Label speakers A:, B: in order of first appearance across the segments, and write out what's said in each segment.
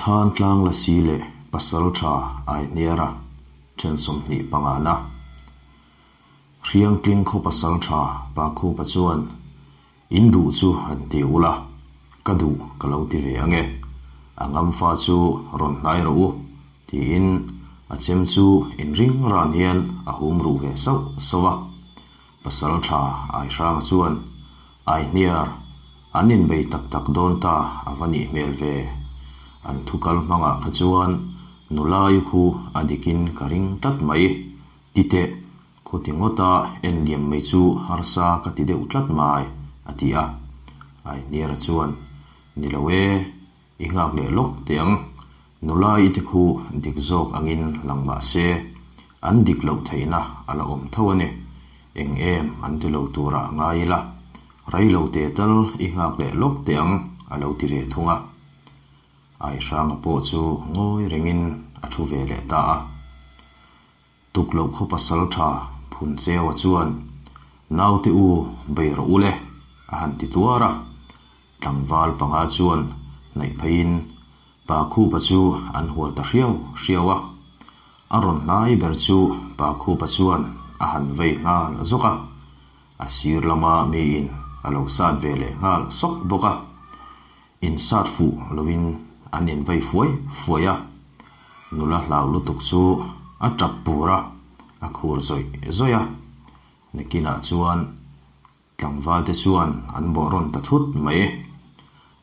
A: Thantlang Lasi leh Pasaltha Aihniara then 25 na. Hriangtling khaw pasaltha Pakhupa chuan, In duh chu han ti ula, ka duh ka lo ti ve ange, a ngamfa chu rawn hnai rawh u, tiin a chem chu inring ran hian a hum ruh ve sauh sauh a. Pasaltha Aihranga chuan, Aihniar, an inbei tak tak dawn ta a va nih hmel ve. An thu kal hmangah kha chuan nula i khu a dikin ka ring tlat mai. Ti teh, khuti ngawta en liam mai chu harsa ka ti deuh tlat mai, a ti a. Aihniara chuan, Ni lo e, i nghak leh lawk teh ang. Nula i te khu dik zawk angin lang mah se, an dik loh theihna a la awm tho a ni. Eng em an ti lo turah ngai ila, rei lo teh tal i nghak leh lawk teh ang, a lo ti ve thung a. Aihranga pawh chu ngawi rengin a thu ve leh ta a. Tukloh khaw pasal tha Phuncheua chuan, Naute u, bei rawh u le, a han ti tuar a. Tlangval panga chuan hnaih pheiin Pa Khupa chu an hual ta hriau hriau a. A rawn hnai ber chu Pa Khupa chuan a han vei nghal zawk a. A sir lama miin a lo sat ve leh nghal sawk bawk a. Insat fuh loin an invei fuai fuai a, nula hlau lutuk chu a tap pur a, a khur zawih zawih a. Nakinah chuan tlangval te chuan an bawh rawn ta thut mai.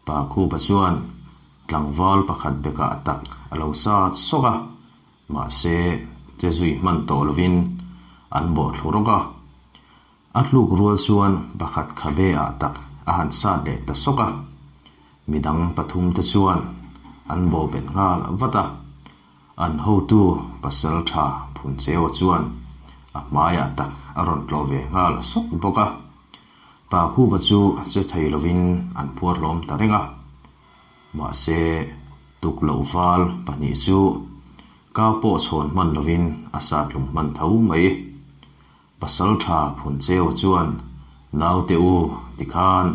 A: Pa Khupa chuan tlangval pakhat bekah tak a lo sat sawk a, mahse che zui hman tawh lovin an bawh thlu rawk a. A tluk rual chuan pakhat khabe ah tak a han sat leh ta sawk a, midang pathum te chuan an bawh bet nghal vat a, an hotu pasal tha Phuncheua chuan a hmaiah tak a rawn tlawh ve nghal sawk bawk a, Pakhupa chu che thei lovin an phuar hlawm ta reng a, mahse tukloh val pahnih chu ka pawh chhawn hman lovin a sat hlum hman tho mai. Pasalṭha Phuncheu chuan, Naute u, tikhan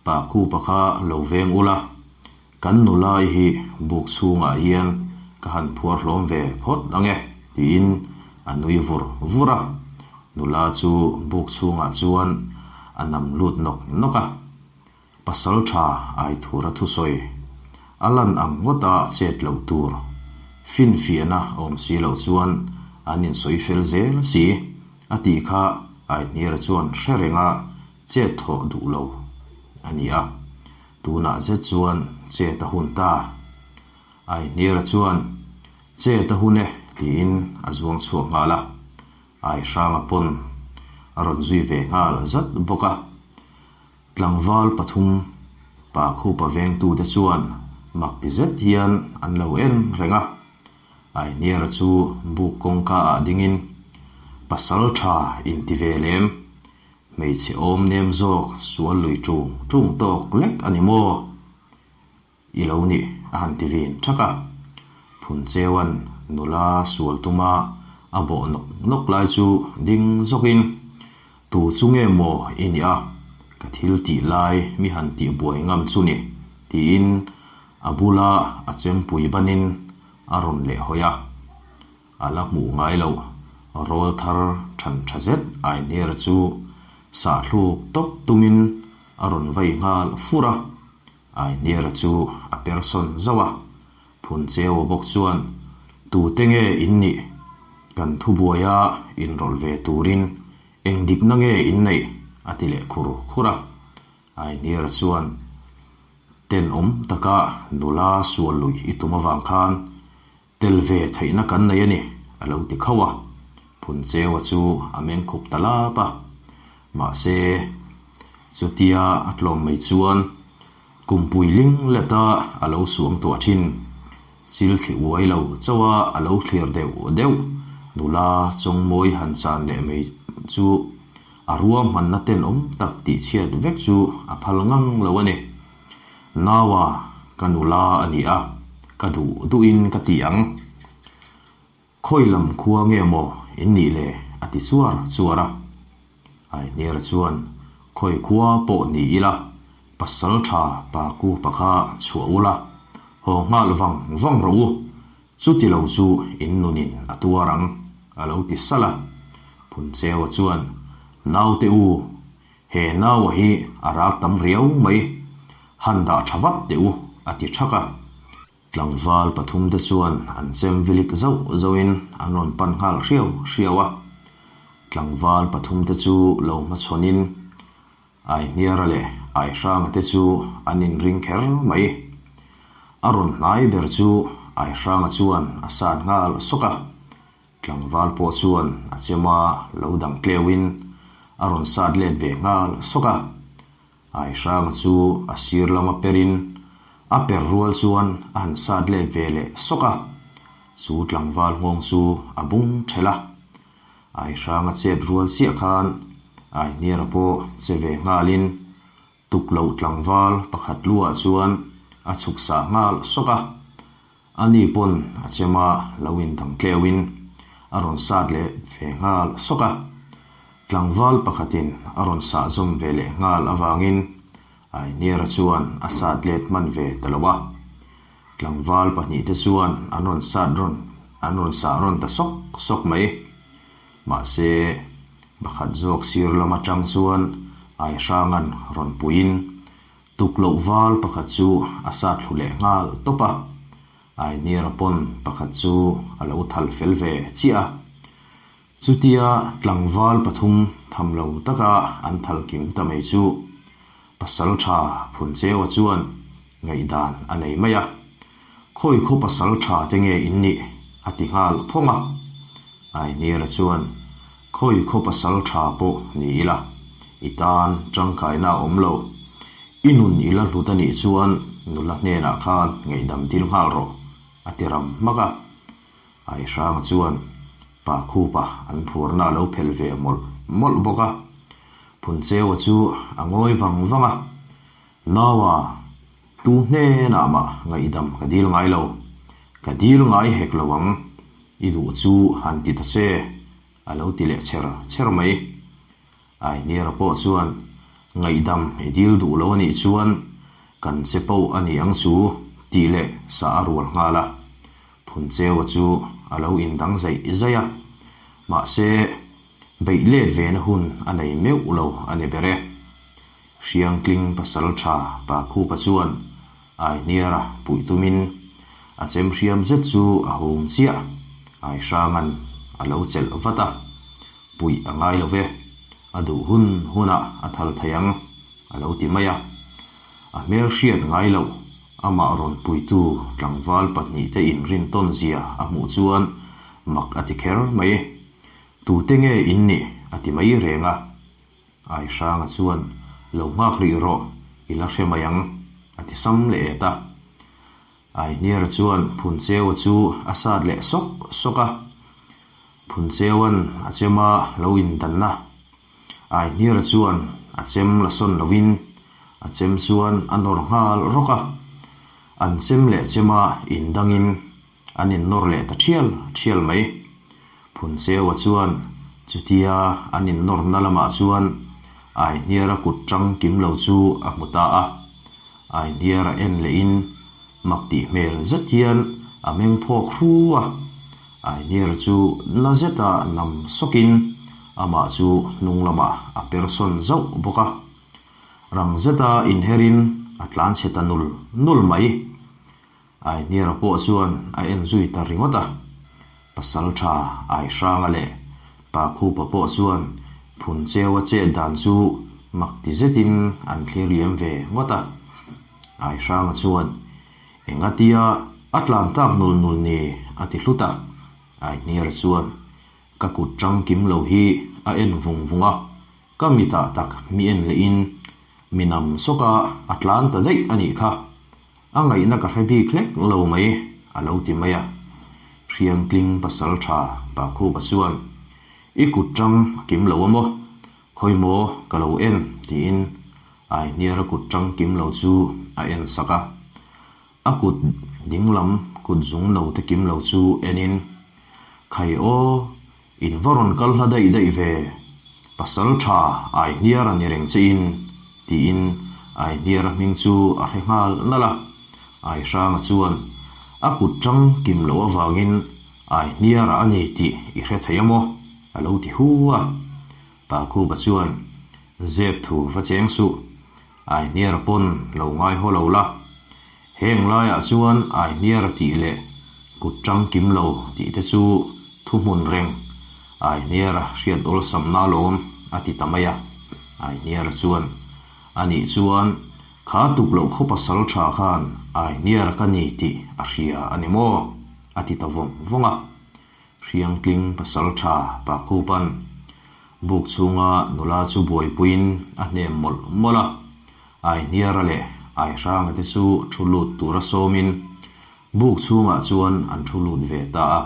A: Pakhupa kha lo veng ula, kan nulai hi buk chhungah hian ka han phuar hlawm ve phawt ang e, tiin a nui vur vur a. Nula chu buk chhungah chuan a nam lut nawk nawk a. Pasalṭha Aithura thusawi a lan ang ngawta chet loh tur finfiahna awm si loh chuan an insawi fel zel si a tih kha Aihniara chuan hre renga chet thawh duh lo a ni a, tunah zet chuan chet a hun ta. Aihniara chuan chet a hun e tiin a zuang chhuak nghal a, Aihranga pawn a rawn zui ve nghal zat bawk a. Tlangval pathum pa khupa vengtute chuan mak ti zet hian an lo en reng a. Aihniara chu buk kawngka ah dingin, Pasal tha inti ve lem, hmeichhe awm nem zawk sual lui tung tung tawk lek a ni maw? I lo nih a han ti vin thak a. Phuncheua'n nula sual tuma a bawh nawk nawk lai chu ding zawkin, Tu chu nge maw i nih a, ka thil tih lai mi han tih buai ngam chu ni, tiin a bula a chempui banin a rawn leh hawi a. A la hmuh ngai loh rawl thar than tha zet Aihniara chu sahthluk tawp tumin a rawn vai nghal fur a. Aihniara chu a persawn zauh a, Phuncheua bawk chuan, Tute nge in nih? Kan thubuaia inrawlh ve turin eng dikna nge in neih? a ti leh khur khur a. Aihniara chuan, Tenawm taka nula sual luih i tum avang khan Tel ve theihna kan nei a ni, a lo ti khauh a. Phuncheua chu a meng khup ta lap a. Mahse, chutia a tlawm mai chuan kumpui ling leta a lo suang tuah thin. Chil thli uai lo chauh a a lo thlir deuh deuh. Nula chawngmawi han chan leh mai chu a ruahmanna tenawm tak tihchhiat vek chu a phal ngang lo a ni. Naua, ka nula a ni a, ka duh duhin ka ti ang. Khawi lam khua nge maw in nih le? a ti chuar chuar a. Aihniara chuan, Khawi khua pawh ni ila, pasal tha pa ku pa kha chhuah ula, Haw nghal vang vang rawh u, chuti lo chu in nunin a tuar ang, a lo ti salh a. Phuncheua chuan, Naute u, he naua hi a rak tam riau mai, han dah tha vat teh u, a ti thak a. Tlangval pathumte chuan an chem vilik zauh zauhin an rawn pan nghal hriau hriau a. Tlangval pathumte chu lo hmachhawnin Aihniara leh Aihranga te chu an inring kher mai. A rawn hnai ber chu Aihranga chuan a sat nghal sawk a, tlangval pawh chuan a chema lo dang tleuhin a rawn sat let ve nghal sawk a. Aihranga chu a sir lama perin a per rual chuan a han sat let ve leh sawk a, chu tlangval nghawng chu a bung ṭhelh a. Aihranga chet rual chiah khan Aihniara pawh che ve nghalin tukloh tlangval pakhat luah chuan a chhuk sah nghal sawk a. Ani pawn a chema lo indang tleuhin a rawn sat leh ve nghal sawk a. Tlangval pakhatin a rawn sah zawm ve leh nghal avangin Aihniara chuan a sat let hman ve ta lo a. Tlangval pahnihte chuan an rawn sat rawn an rawn sah rawn ta sawk sawk mai. Mahse, pakhat zawk sir lam atang chuan Aihranga'n rawn puiin tukloh val pakhat chu a sat thlu leh nghal tawp a. Aihniara pawn pakhat chu a lo thal fel ve chiah a. Chutia tlangval pathum tham lo taka an thal kim ta mai chu pasal tha Phuncheua chuan ngaihdan a nei mai a, Khawi khaw pasal tha te nge in nih? a ti nghal phawng a. Ainiera chuan, Khawi khaw pasal tha pawh ni ila, i tan tangkaina a awm lo. I nun i la hlut a nih chuan nula hnenah khan ngaihdam dil nghal rawh, a ti ram hmak a. Aihranga chuan pa khupa an phurna a lo phelh ve mawlh mawlh bawk a. Phuncheua chu a ngawi vang vang a, Naua, tu hnenah mah ngaihdam ka dil ngai lo. Ka dil ngai hek lo ang, i duh chu han ti ta che, a lo ti leh cher cher mai. Aihniara pawh chuan ngaihdam i dil duh lo a nih chuan kan che poh a ni ang chu tih leh sa a rual nghal a. Phuncheua chu a lo indang zaih zaih a, mahse beih let ve na hun a nei meuh lo a ni ber e. Hriangtling pasal tha Pakhupa chuan Aihniara puih tumin a chem hriam zet chu a hum chiah. Aihranga'n a lo chelh vat a, puih a ngai lo ve, a duh hun hunah a thal thei ang a lo ti mai a. A hmel hriat ngai loh amah rawn puitu tlangval pahnihte inrintawn zia a hmuh chuan mak a ti kher mai. Tute nge in nih a ti mai reng a. Aihranga chuan, Lo nghak rih rawh, i la hre mai ang, a ti sam leh et a. Aihniara chuan Phuncheua chu a sat leh sawk sawk a. Phuncheua'n a chema lo indanna. Aihniara chuan a chem la sawn lovin a chem chuan a nawr nghal rawk a. An chem leh chema indangin An innawr leh ta thial thial mai. Phuncheua chuan chutia an innawrna lamah chuan Aihniara kut tang kim lo chu a hmu ta a. Aihniara en lehin mak tih hmel zet hian a meng phawk hru a. Aihniara chu na zeta nam sawkin amah chu hnung lamah a per sawn zauh bawk a. Rang zeta inherin a tlanchhe ta nul nul mai. Aihniara pawh chuan a en zui ta ringawt a, pasal tha Aihranga leh Pakhupa pawh chuan Phuncheua chet dan chu mak ti zetin an thlir liam ve ngawt a. Aihranga chuan, Engatia a tlan tak nul nul ni? a ti hlut a. Aihniara chuan, Ka kut tang kim lo hi a en vung vung a, ka mitah tak mi en lehin mi nam sawk a, a tlan ta daih a nih kha. A ngaihna ka hre bik hlek lo mai, a lo ti mai a. Hriangtling pasal tha Pakhupa chuan, I kut tang a kim lo a maw? Khawi maw ka lo en? tiin Aihniara kut tang kim lo chu a en sak a. A kut dinglam kut zung no te kim lo chu enin, Khai aw, in va rawn kal hla daih daih ve, pasal tha Aihniara ni reng che in, tiin Aihniara hming chu a hre nghal nalh a. Aihranga chuan a kut ṭang kim loh avangin Aihniara a ni tih i hre thei a maw? a lo ti hu a. Pakhupa chuan, Zep thu va cheng suh, Aihniara pawn lo ngai haw lo la. Heng laiah chuan Aihniara tih leh kut ṭang kim lo tih te chu thuhmun reng Aihniara hriat awlsamna alawm a ti ta mai a. Aihniara chuan, Anih chuan Kha tuk loh khaw pasal tha khan Aihniara ka ni tih a hria a ni maw? a ti ta vawng vawng a. Hriangtling pasal tha Pakhupa'n buk chhunga nula chu buaipuiin a hnem mawlh mawlh a. Aihniara leh Aihranga te chu thu lut tura sawmin buk chhungah chuan an thu lut ve ta a.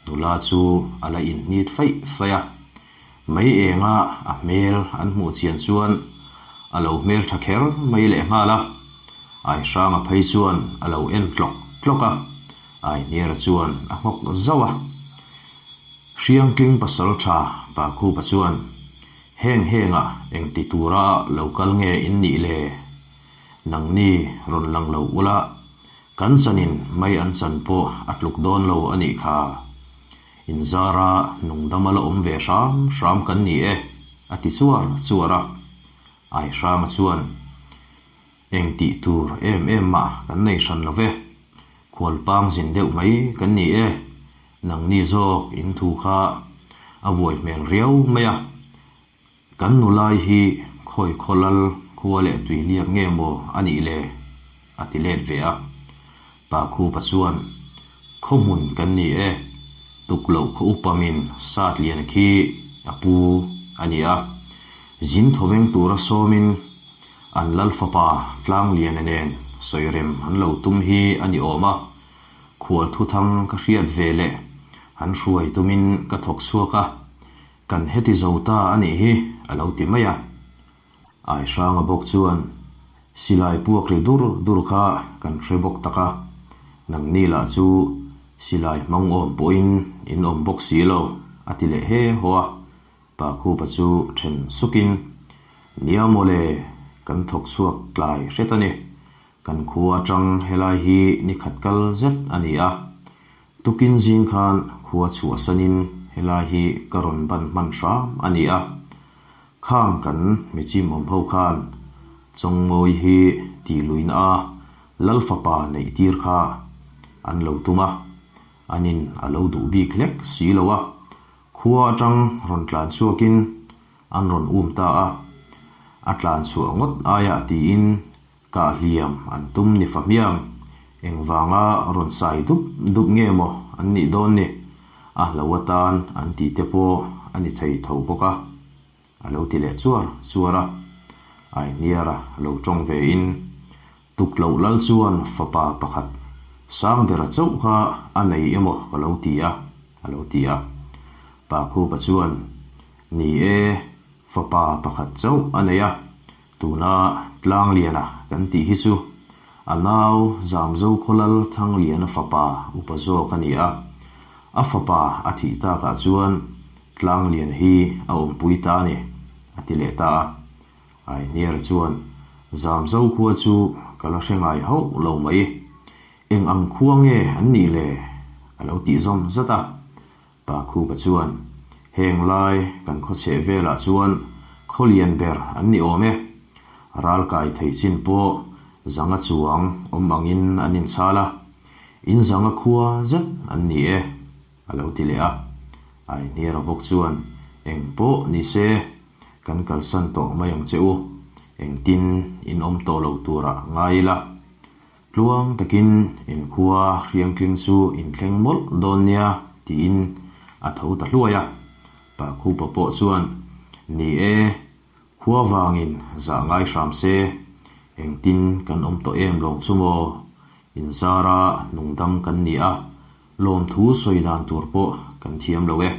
A: Nula chu a la inhnit faih faih a, mei enga a hmel an hmuh chian chuan a lo hmel tha kher mai leh nghal a, Aihranga phei chuan a lo en tlawk tlawk a, Aihniara chuan a nghawk zauh a. Hriangtling pasal tha Pakhupa chuan, Heng hengah engti tura lo kal nge in nih le? Nangni rawn lang lo ula, Kan chanin mai an chan pawh a tluk dawn lo a nih kha. Inzara nungdama la awm ve hram hram kan ni e, a ti chuar chuar a. Aihranga chuan, Eng tih tur em em mah kan nei hran lo ve. Khualpang zin deuh mai kan ni e. Nangni zawk in thu kha a buai hmel riau mai a. Kan nulai hi khawi khaw lal khua leh tui liak nge maw a nih le? a ti let ve a. Pakhupa chuan, Khaw hmun kan ni e, tuk loh khaw upa min sat lian khi a pu a ni a. Zin thawveng tura sawmin an lal fapa Tlangliana nen sawirem an lo tum hi a ni awm a. Khual thuthang ka hriat ve leh han hruai tumin ka thawk chhuak a. Kan heti zo ta a nih hi, a lo ti mai a. Aihranga bawk chuan, Silai puak ri dur dur kha kan hre bawk tak a, nangni lah chu silai hmang awm pawhin in awm bawk si lo, a ti leh he haw a. Pakhupa chu then sukin, Nia mawle, kan thawk chhuak tlai hret a ni. Kan khua atang helai hi ni khat kal zet a ni a, Tukin zing khan khua chhuahsanin helai hi ka rawn ban hman hram a ni a, khang kan michim awm ho khan Chawngmawi hi tih luihna a Lal fapa neih tir kha an lo tum a, anin a lo duh bik hlek si lo a, khua atang rawn tlan chhuakin an rawn um ta a, a tlan chhuah ngawt aiah tiin Kah hliam an tum ni fa hmiang, engvanga rawn sai dup dup nge maw an nih dawn ni, a hlo atan an ti te pawh a ni thei tho bawk a, a lo ti leh chuar chuar a. Aihniara lo tawng ve in, Tukloh lal chuan fapa pakhat Sangbera chauh kha a nei emaw ka lo ti a, a lo ti a. Pakhupa chuan, Ni e, fapa pakhat chauh a nei a, Tuna Tlangliana kan tih hi chu a nau Zamzo Khawlal Thangliana fapa upa zawk a ni a, a fapa a thih takah chuan Tlangliana hi a awmpui ta a ni, a ti leh ta a. Aihniara chuan, Zamzo khua chu ka la hre ngai hauh lo mai, eng ang khua nge an nih le? a lo tih zawm zat a. Pakhupa chuan, Heng lai kan khaw chheh velah chuan khaw lian ber an ni awm e. Ral kai thei chin pawh zanga chuang awm angin an inchhal a, in zanga khua zet an ni e, a lo ti leh a. Aihniara bawk chuan, Eng pawh ni se, kan kalsan tawh mai ang che u, engtin in awm tawh lo turah ngai ila. Tluang takin inkhua hriangtling chu inthleng mawlh dawn nia tiin a tho ta hluai a. Pakhupa pawh chuan, Ni e, khua vangin zah ngai hram se, engtin kan awm tawh em lawng chu maw? Inzara nungdam kan ni a, lawmthu sawi dan tur pawh kan thiam lo e.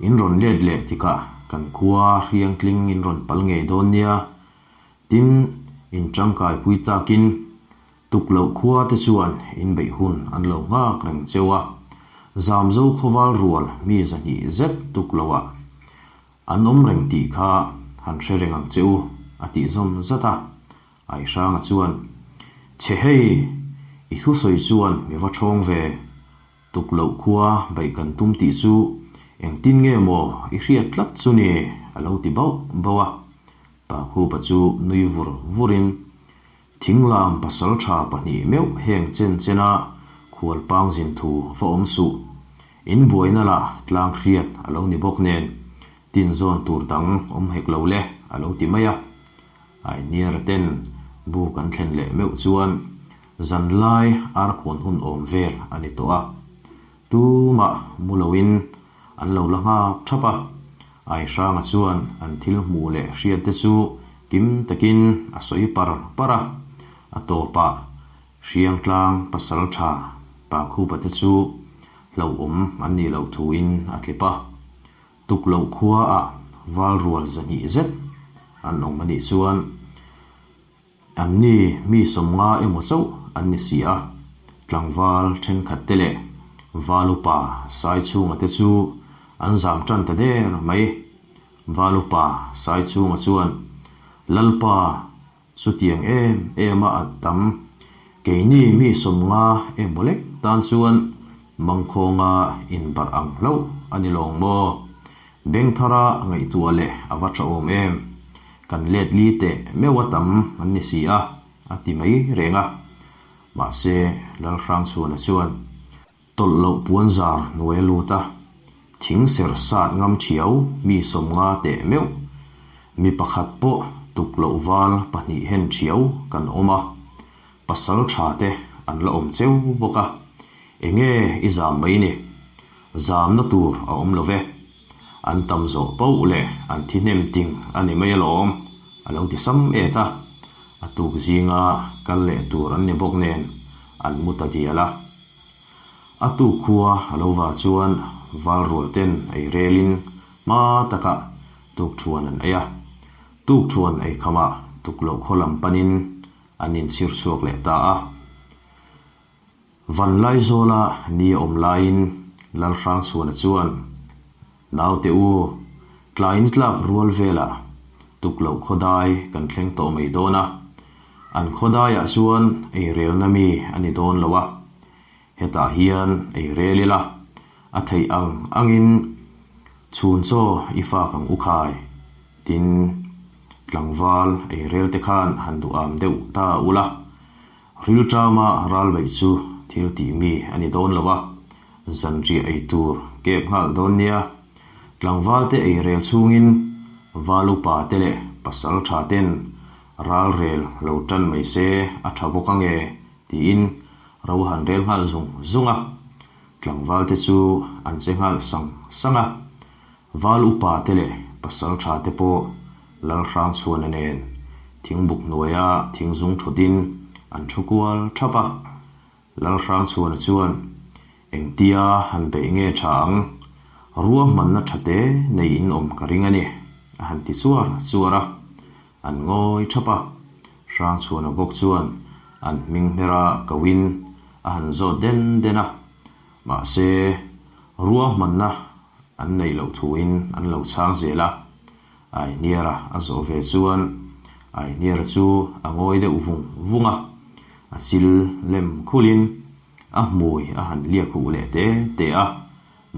A: In rawn let leh tikah kan khua hriangtling in rawn pal ngei dawn nia Tin, in tangkai pui takin tuk loh khua te chuan in beih hun an lo nghak reng cheu a, Zamzo khawval rual mi zahnih zet tuk loah an awm reng tih kha han hre reng ang che u, a tih zawm zat a. Aihranga chuan, Chhe hei! I thusawi chuan mi va ṭhawng ve. Tuk loh khua beih kan tum tih chu engtin nge maw i hriat tlat chu ni? a lo ti bauh bauh a. Pakhupa chu nui vur vurin, Thinglam pasalṭha pahnih meuh heng chen chena khualpang zin thu va awm suh. In buaina lah tlang hriat a lo ni bawk nen, tin zawn tur dang awm hek lo le, a lo ti mai a. Ainiara ten buk an thlen leh meuh chuan zanlai arkhuan hun awm vel a ni tawh a. Tumah mu loin an lo la nghak thap a. Aihranga chuan an thil hmuh leh hriat te chu kim takin a sawi par par a. A tawpah Hriangtlang pasaltha Pakhupa te chu hlauhawm an nih loh thuin a tlip a. Tukloh khuaah valrual 200 zet an awm a nih chuan anni mi 50 emaw chauh an ni si a, tlangval thenkhat te leh val upa Saichhunga te chu an zam tan ta der mai. Val upa Saichhunga chuan, Lalpa, Chutiang em em a at tam. Keini mi 50 emaw lek tan chuan mangkhawnga inbarh ang hlauh a ni lawng maw? Bengthara ngaihtuah leh a va tha awm em? Kan let li teh meuh a tam an ni si a, a ti mai reng a. Mahse, Lalhrangchhuana chuan. Tawlh loh puan zar hnuai a lut a, thing ser sat ngam thiau mi 50 teh meuh, mi pakhat pawh tuk loh val pahnih hen thiau kan awm a, pasal tha te an la awm cheu bawk a, enge i zam mai ni? Zamna tur a awm lo ve. An tam zawh poh leh an thi hnem ting a ni mai alawm, a lo ti sam et a. A tuk zinga kal leh tur an ni bawk nen an mu ta dial a. A tuk khua a lo va chuan valrual ten ei relin hma takah tukthuan an ei a. Tukthuan ei khamah tukloh khaw lam panin an inchhir chhuak leh ta a. Vanlaizawla ni a awm laiin Lalhrangchhuana chuan, Naute u, tlai ni tlak rual velah tukloh khawdai kan thleng tawh mai dawn a, an khawdaiah chuan ei relna mi a ni dawn lo a, hetah hian ei rel ila, a theih ang angin chhun chaw i fak ang u khai, tin tlangval ei rel te khan han duham deuh ta ula, Rilṭama ral beih chu thil tih mi a ni dawn lo a, zanriah ei tur kep nghal dawn nia. Tlangvalte ei rel chhungin val upa te leh pasal tha ten ral rel lo ṭan mai se a ṭha bawk ange tiin ro han rel nghal zung zung a. Tlangvalte chu an che nghal sang sang a. Val upa te leh pasal tha te pawh Lalhrangchhuana nen thingbuk hnuaia thingzung thutin an thu kual thap a. Lalhrangchhuana chuan, Engtia han beih nge tha ang? Ruahmanna tha te nei in awm ka ring a ni, a han ti chuar chuar a. An ngawi thap a. Hrangchhuana bawk chuan an hming hmera koin a han zawt den den a. Mahse, ruahmanna an neih loh thuin an lo chhang zel a. Aihniara a zawh ve chuan Aihniara chu a ngawi deuh vung vung a, a chil lem khulhin a hmui a han liak huh leh te te a,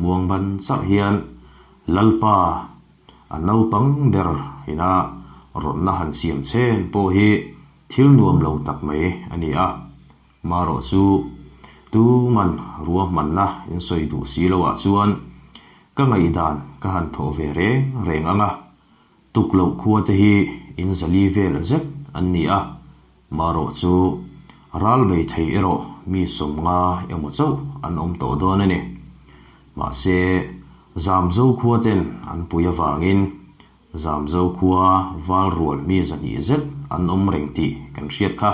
A: muang ban charh hian Lalpa a naupang ber ina rawtna han siam chen pawh hi thil nuam lo tak mai a ni a. Marawh chu tuman ruahmanna in sawi duh si loah chuan ka ngaihdan ka han thawh ve reng reng ang a, tuk loh khua te hi in zali vel zet an ni a, marawh chu ral bei thei erawh mi 50 emaw chauh an awm tawh dawn a ni. Mahse, Zamzo khua ten an pui avangin Zamzo khua val rual mi 200 zet an awm reng tih kan hriat kha.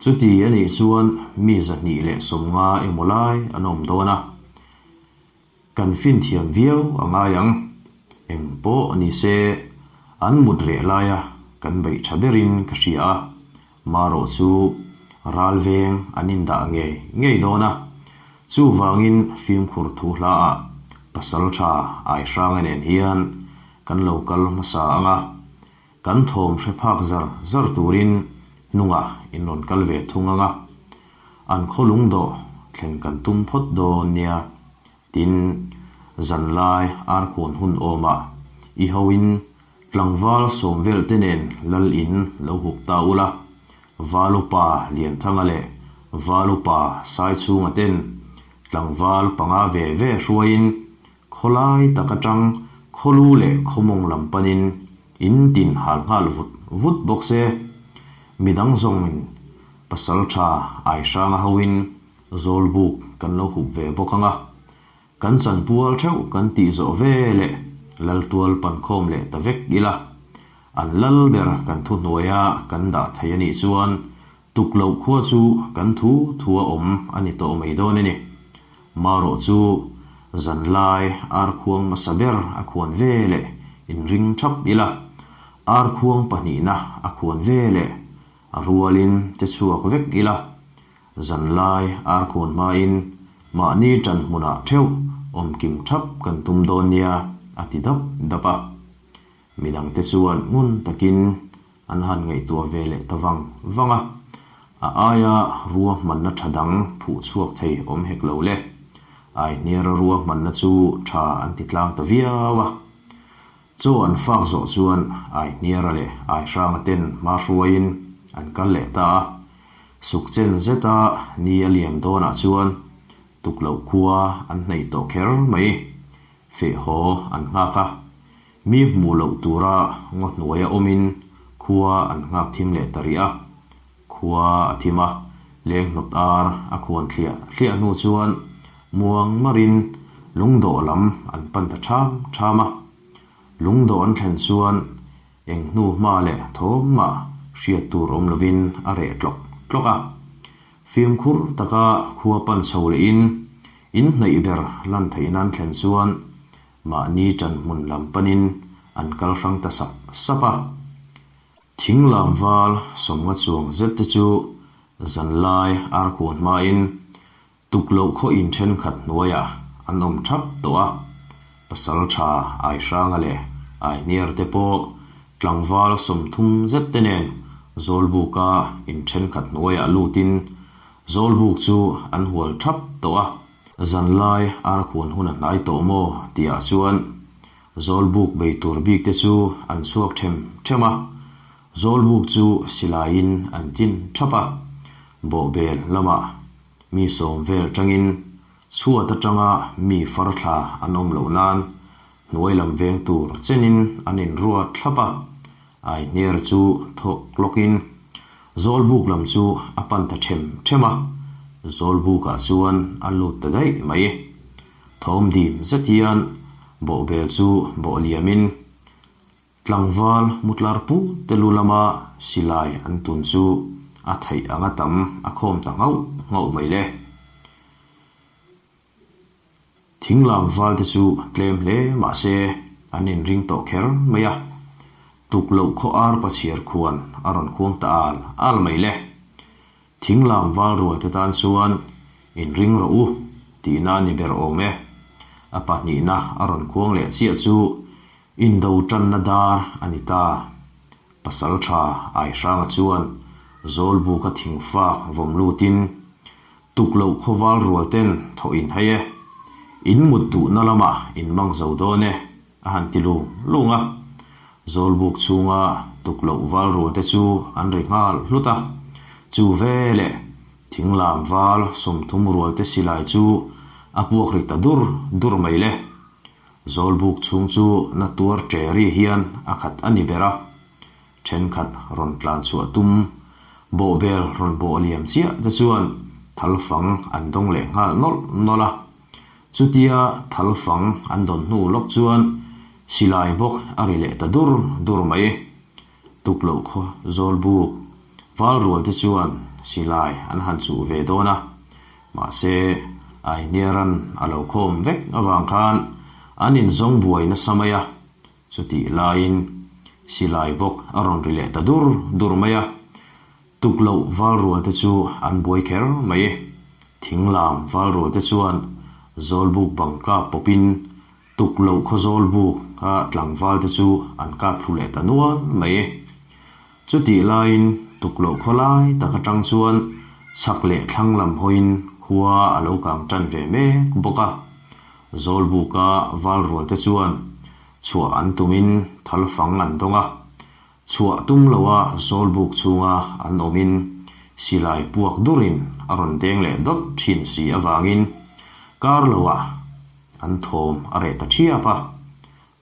A: Chuti a nih chuan mi 250 emaw lai an awm dawn a. Kan fin thiam viau a ngai ang. Eng pawh ni se, an mut reh laia kan beih tha berin ka hria a. Marawh chu ral veng an indah ngei ngei dawn a. Chuvangin fimkhur thu hlaah pasal tha Aihranga nen hian kan lo kal hmasa ang a, kan thawm hre phak zar zar turin hnungah in rawn kal ve thung ang a. An khaw lungdawh thlen kan tum phawt dawn nia. Tin, zanlai arkhuan hun awmah i hoin tlangval sawm vel te nen lal in lo hup ta ula, Valupa Lianthanga leh Valupa Saichhunga ten tlangval panga ve ve hruaiin khawlai tak atang khawlu leh khawmawng lam panin in tin hal nghal vut vut bawk se. Midang zawngin pasaltha Aihranga hoin Zawlbuk kan lo hup ve bawk ang a, kan chanpual theuh kan tih zawh ve leh Laltual pankhawm leh ta vek ila, an lal ber kan thuhnuaia kan dah thei a nih chuan tukloh khua chu kan thu thua awm a ni tawh mai dawn a ni. Marawh chu zanlai arkhuang hmasa ber a khuan ve leh inring thap ila, arkhuang pahnihna a khuan ve leh a rualin che chhuak vek ila, Zanlai arkhawn hmain mahni ṭan hmunah ṭheuh awm kim ṭhap kan tum dawn nia a ti dap dap a. Midangte chuan ngun takin an han ngaihtuah ve leh ta vang vang a, a aia ruahmanna ṭha dang phuh chhuak thei awm hek lo le. Aihniara ruahmanna chu ṭha an ti tlang ta viau a. Chaw an fak zawh chuan Aihniara leh Aihranga ten hma hruaiin an kal leh ta a. Sukchen zeta ni a liam dawnah chuan tukloh khua an hnaih tawh kher mai. Feh haw an nghak a, mi hmuh loh tura ngaw hnuaia awmin khua an nghak thim leh ta rih a. Khua a thim a, leng hnawt ar a khuan thliah thliah hnu chuan muang marin lungdawh lam an pan ta ṭham ṭham a. Lungdawh an thlen chuan eng hnu hma leh thawmah hriat tur awm lovin a reh tlawk tlawk a. Fimkhur taka khua pan chho lehin in hnaih ber lan theihna an thlen chuan mahni ṭan hmun lam panin an kal hrang ta sap sap a. Thinglam val sawmnga chuang zet te chu zanlai arkhuan hmain tukloh khaw in thenkhat hnuaiah an awm thap tawh a, pasal tha Aihranga leh Aihniar te pawh tlangval 30 zet te nen Zawlbuka in thenkhat hnuaiah lutin Zawlbuk chu an hual thap tawh a, zanlai arkhuan hun a hnai tawh maw tihah chuan Zawlbuk bei tur bik te chu an chhuak them them a, Zawlbuk chu silaiin an tin thap a, bawhbel lamah mi sawm vel tangin chhuat atanga mi far thla an awm loh nan hnuai lam veng tur chenin an inruat thlap a, Aihniar chu thawk lawkin Zawlbuk lam chu a pan ta them them a, Zawlbukah chuan a lut ta daih mai. Thawm dim zet hian bawhbel chu bawh liamin tlangval mutlar pu te lu lama silai an tun chu a theih anga tam a khawm ta nghauh nghauh mai le. Thinglam val te chu tlem hle mah se an inring tawh kher mai a, tukloh khaw ar pachhiar khuan a rawn khuang ta al al mai le. Thinglam val rual te tan chuan inring rawh u tihna a ni ber awm e. A pahnihna a rawn khuang leh chiah chu indo tanna dar a ni ta. Pasal tha Aihranga chuan Zawlbuka thingfak vawm lutin tukloh khawval rual ten thawh in hei e. In mut duhna lamah in mang zo dawn e a han ti lung lung a. Zawlbuk chhunga tukloh val rual te chu an ri nghal hlut a. Chu veleh thinglam val 30 rual te silai chu a puak ri ta dur dur mai le. Zawlbuk chhung chu na tuar ṭe ri hian a khat a ni ber a. Thenkhat rawn tlan chhuah tum bawhbel rawn bawh liam chiah te chuan thalfang an dawng leh nghal nawlh nawlh a. Chutia thalfang an dawn hnu lawk chuan silai bawk a ri leh ta dur dur mai. Tukloh khaw Zawlbuk val rual te chuan silai an han chuh ve dawn a, mahse Aihniaran a lo khawm vek avang khan an inzawng buai nasa mai a, chutih laiin silai bawk a rawn ri leh ta dur dur mai a. Tukloh val rual te chu an buai kher mai. Thinglam val rual te chuan Zawlbuk bang kap pawpin tukloh khaw Zawlbuk a tlangval te chu an kap thlu leh ta nual mai. Chutih laiin tukloh khaw lai tak atang chuan Chhak leh thlang lam hawiin khua a lo kang tan ve mek bawk a. Zawlbuka val rual te chuan chhuah an tumin thal fang an dawng a. Chhuah tum loa Zawlbuk chhunga an awmin silai puak durin a rawn deng leh dawt thin si avangin kar loah an thawm a reh ta thiap a.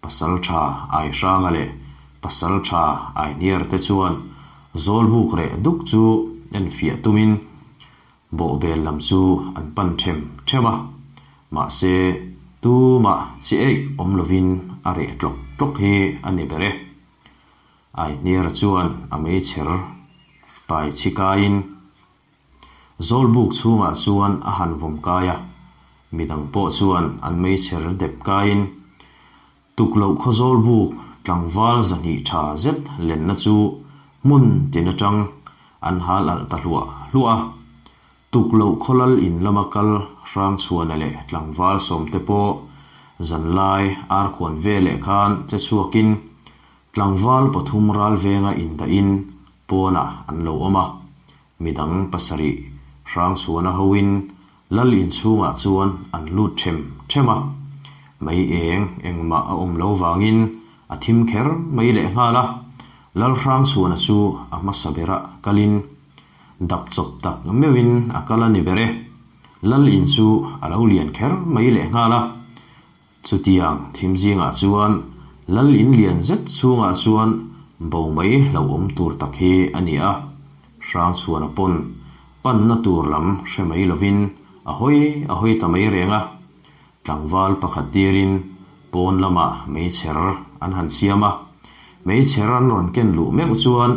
A: Pasaltha Aihranga leh Pasaltha Aihniar te chuan Zawlbuk reh duk chu enfiah tumin Bawhbel lam chu an pan them them a, mahse tumah chi eih awm lovin a reh tlawk tlawk hi a ni ber e. Aihniara chuan a meichher pai chhi kaiin Zawlbuk chhungah chuan a han vawm kai a, midang pawh chuan an meichher dep kaiin Tukloh khaw Zawlbuk tlangval 200 tha zet lenna chu hmun tin atang an hal alh ta hluah hluah a. Tukloh khaw lal in lama kal Hrangchhuana leh tlangval sawmte pawh zanlai arkhuan veleh khan che chhuakin tlangval pathum ral venga indahin pawnah an lo awm a. Midang pasarih Hrangchhuana hoin Lal inchhungah chuan an lut them them a, mei eng engmah a awm lo vangin a thim kher mai lehnghal a. Lal Hrangchhuana chu a hmasa berah kalin dap chawp tak meuhin a kal a ni ber e. Lal in chu a lo lian kher mai lehnghal a. Chutiang thim zingah chuan Lal in lian zet chhungah chuan bo mai hlauhawm tur tak hi a ni a. Hrangchhuana pawn panna tur lam hre mai lovin a hawi a hawi ta mai reng a. Tlangval pakhat tirin pawn lamah meichher an han siam a. Meichher an rawn ken luh meuh chuan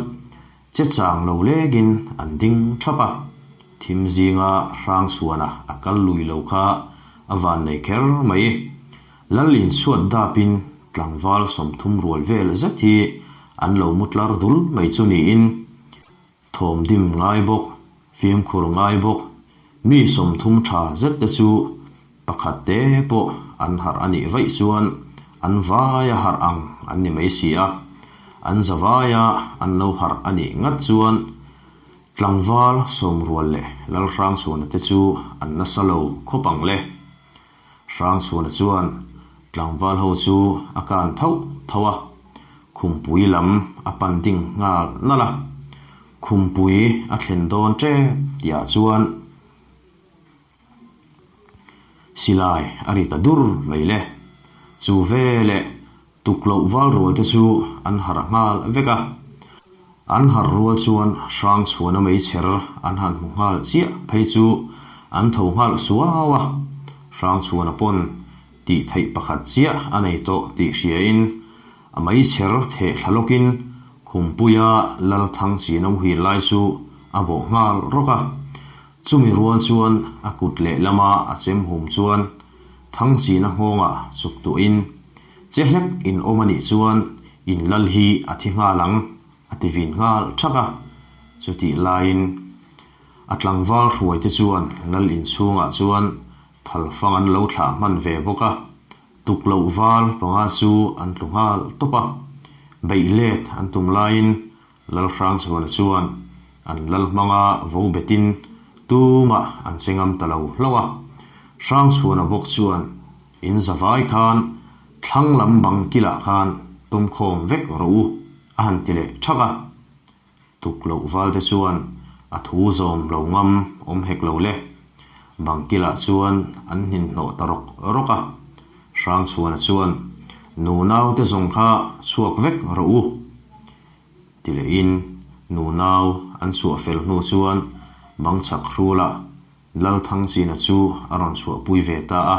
A: Che chang lo lekin an ding thap a, thim zinga Hrangchhuana a kal lui lo kha a van nei kher mai. Lal inchhuat dapin tlangval 30 rual vel zet hi an lo mu tlar dul mai chu niin, thawm dim ngai bawk, fimkhur ngai bawk, mi 30 tha zet te chu pakhat te pawh an harh a nih vaih chuan an vaia harh ang an ni mai si a, an zavaia an lo harh a nih ngat chuan tlangval sawmrual leh Lalhrangchhuana te chu an nasa lo khawp ang le. Hrangchhuana chuan tlangval ho chu a kan thauh thauh a, khumpui lam a pan ding nghal nalh a, khumpui a thlen dawn tep tihah chuan, Silai a ri ta dur mai le. Chu veleh tukloh val rual te chu an harh nghal vek a. An harh rual chuan Hrangchhuana meichher an han hmu nghal chiah phei chu an tho nghal suau a. Hrangchhuana pawn tih theih pakhat chiah a nei tawh tih hriain a meichher theh thla lawkin Khumpuia Lalthangchina muhil lai chu a bawh nghal rawk a. Chumi rual chuan a kut lehlama a chem hum chuan Thangchina nghawngah chuk tuahin, Che hlek in awm a nih chuan in lal hi a thi nghal ang, a ti vin nghal thak a. Chutih laiin a tlangval hruaite chuan lal inchhungah chuan thalfang an lo thlah hman ve bawk a, tukloh val panga chu an tlu nghal tawp a. Beih let an tum laiin Lalhrangchhuana chuan an lal hmanga vo betin tumah an che ngam ta lo hlauh a. Hrangchhuana bawk chuan in zavai khan thlang lam bang kilah khan tumkhawm vek rawh u a han ti leh thak a. Tukloh valte chuan a thu zawm lo ngam awm hek lo le. Bang kilah chuan an hninhnawh ta rawk rawk a. Hrangchhuana chuan nunaute zawng kha chhuak vek rawh u. Ti lehin nunau an chhuah fel hnu chuan bang chhak hrulah Lalthangchina chu a rawn chhuahpui ve ta a.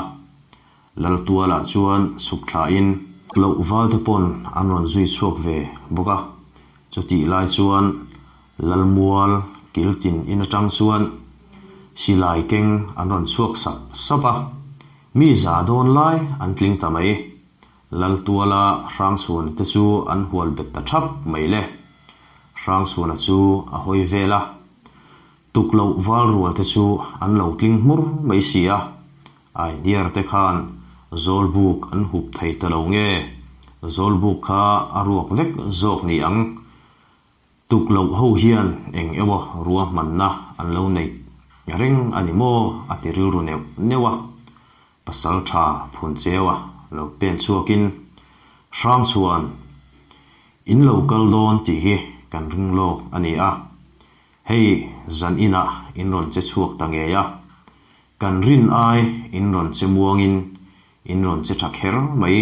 A: Laltualah chuan chhuk thlain loh valte pawn an rawn zui chhuak ve bawk a. Chutih lai chuan Lalmual kiltin in atang chuan silai keng an rawn chhuak sap sap a, mi za dawn lai an tling ta mai. Laltuala Hrangchhuana te chu an hual bet ta thap mai le. Hrangchhuana chu a hawi vel a, tukloh val rual te chu an lo tling hmur mai si a, Aihniar te khan Zawlbuk an hup thei ta lo nge, Zawlbuk kha a ruak vek zawk ni ang. Tukloh ho hian eng emaw ruahmanna an lo nei reng a ni maw? a ti rilru neuh neuh a. Pasalṭha Phuncheua lo pen chhuakin, Hrangchhuan, in lo kal dawn tih hi kan ring lawk a ni a. Hei zan inah in rawn che chhuak ta ngei a. Kan rin ai in rawn che muangin in rawn che tha kher mai.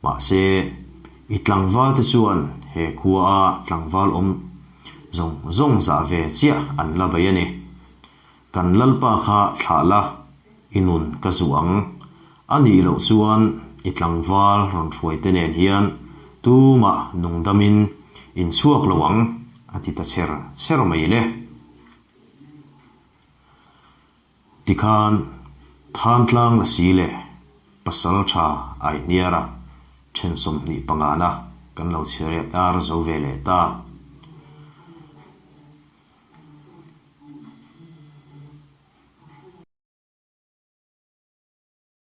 A: Mahse, i tlangval te chuan he khua a tlangval awm zawng zawng zah ve chiah an la bei a ni. Kan Lalpa kha thlah la, i nun ka zuh ang. A nih loh chuan i tlangval rawn hruai te nen hian tumah nungdamin in chhuak lo ang, a ti ta cher cher mai le. Tikhan Thantlang Lasi leh Pasal Tha Aihniara then 25 na kan lo chhiar zo ve leh ta.